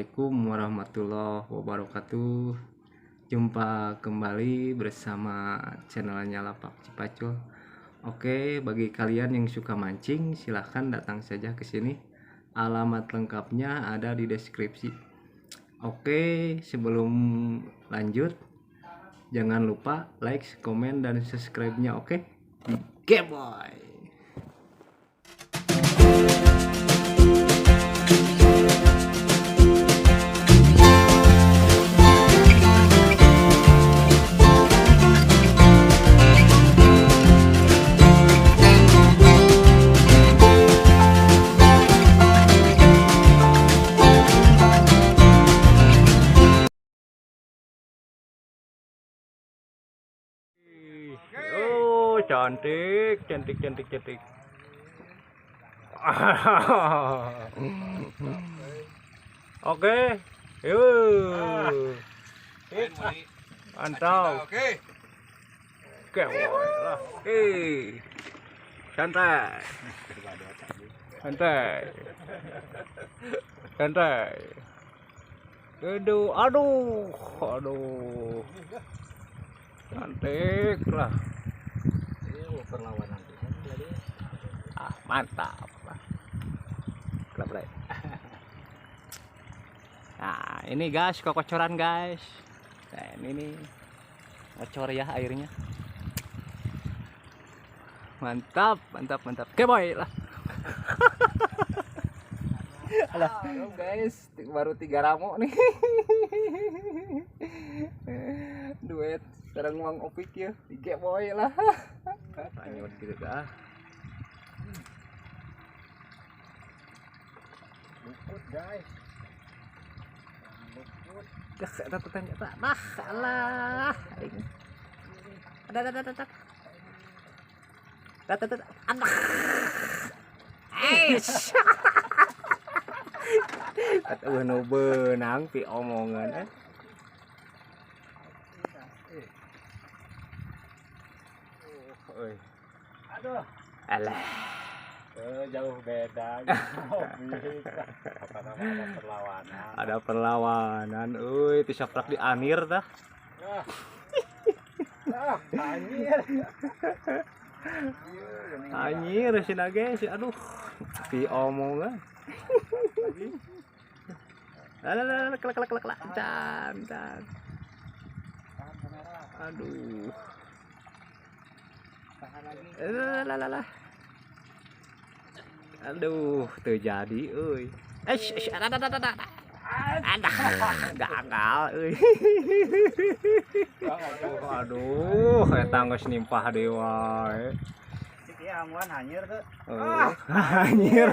Assalamualaikum warahmatullahi wabarakatuh. Jumpa kembali bersama channelnya Lapak Cipacul. Oke, bagi kalian yang suka mancing, silahkan datang saja ke sini. Alamat lengkapnya ada di deskripsi. Oke, sebelum lanjut, jangan lupa like, komen, dan subscribe-nya. Oke, Geboy. Oh, cantik, cantik, cantik, cantik. Oke, yuk. Mantap. Oke. Oke, lah. Santai. Santai. Santai. Aduh, aduh, aduh. Cantik lah. Perlawanan Ah, mantap lah. Klub. Nah, ini guys, kocoran guys. Nah, ini nih. Ngocor ya airnya. Mantap, mantap, mantap. Oke, boy lah. Alah, guys, baru 3 ramo nih. Duet sareng Mang Opik ya, 3 boy lah. Lanjut gitu dah. Luput guys. Luput. Dah, eta teh eta. Nah, alah. Ada. Ada. Anak. Eish. Atuh nu beunang pi omongan eh. Euy. Aduh. Alah. Jauh beda gitu. Apa nama ada perlawanan. Ada perlawanan euy, ti saprak di anir tah. Ah, anjir. Anjir si nage si aduh. Pi omongan. Lah lah kelak kelak kelak kelak. Can can. Aduh. Lah lah lah. Aduh, terjadi euy. Eh, ada ada ada. Ada. Gagal euy. Aduh, eta geus nimpah deui wae. Iya, amuan hanyir tuh. Oh, hanyir.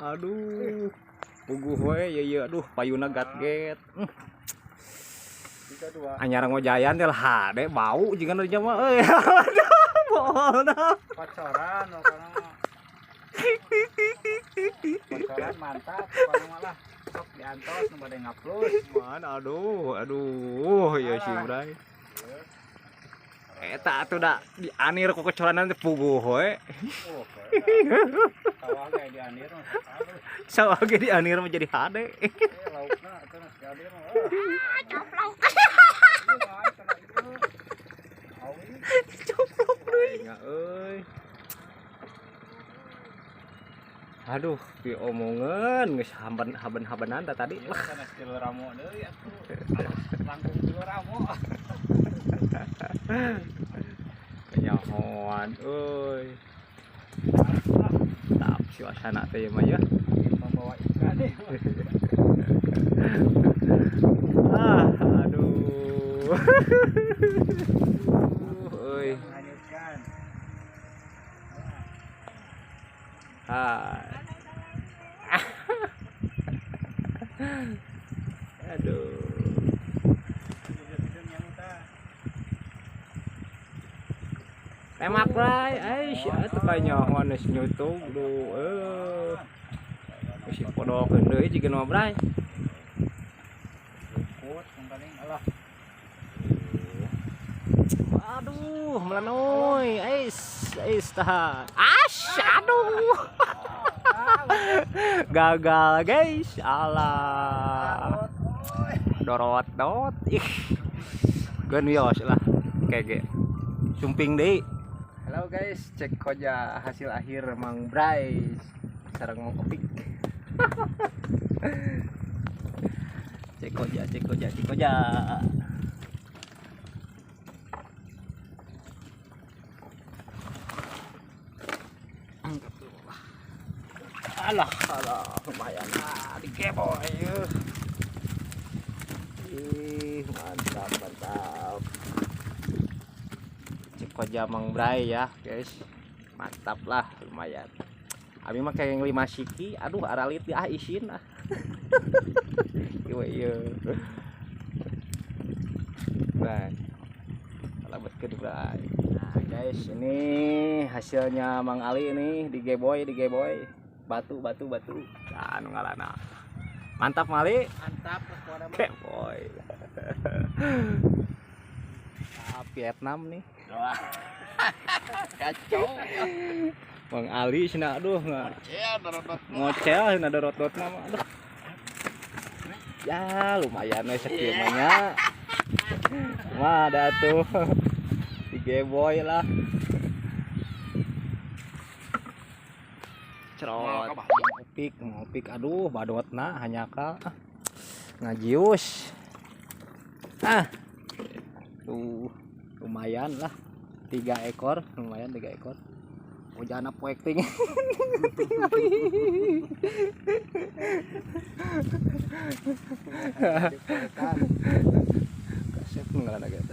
Aduh. Puguh we ye ye aduh payuna gatget. Anyar ngojayan teh hade bau jiga nu mah euy. Aduh, bohong. Kocoran pokona mah. Kocoran mantap pokona mah lah. Sok diantos nu bade ngupload. Man, aduh, aduh, ya si Bray. Eta atuh da dianir ku kocoranan teh puguh we. Oh, sawah ge dianir mah. Sawah ge dianir mah jadi hade. Laukna atuh geus dianir mah. Coplok. Coplok deui. Euy. Aduh, pi omongan geus haben-haben-habenan tah tadi. Lah sanes tilu ramo deui atuh. Langkung tilu ramo. Kenyahoan euy. Tap suasana teh mah ya. Membawa ikan deh. Ah, aduh. Euy. Hai. Aduh. Temak rai, aish, atuh kanyahoan geus nyutung duh. Geus podokeun deui jiga nu bray. Luput paling alah. Aduh, melanoy. Ais, ais tahan. Ash, aduh. Gagal guys. Alah. Dorot dot. Ih. Geun wios lah. Kege. Sumping deui. Halo guys, cek koja hasil akhir Mang Bray sareng Mang Opik. Cek koja, cek koja, cek koja. Alah, alah, lumayan lah, digeboy. Ih, mantap, mantap. Cek koja Mang Bray ya, guys. Mantap lah, lumayan. Abi mah kayak yang 5 siki, aduh aralit ah isin ah. Ieu ieu. Bray. Alabetkeun Bray. Nah, guys, ini hasilnya Mang Ali ini di Geboy, di Geboy. Batu, batu, batu. Nah, nu ngalana. Mantap Mali. Mantap Geboy. Ah, Vietnam nih. Kacau. Bang Ali sina aduh ngocel sina dorot-dorotna mah aduh. Ya lumayan we sakieu mah nya. Mah ada tuh. Digeboy lah. Cerot. Ngopik, ngopik aduh badotna hanyaka. Ngajius. Ah. Tuh lumayan lah. 3 ekor, lumayan 3 ekor. Ojana poek ting. Tingali. Kasep ngalana gitu.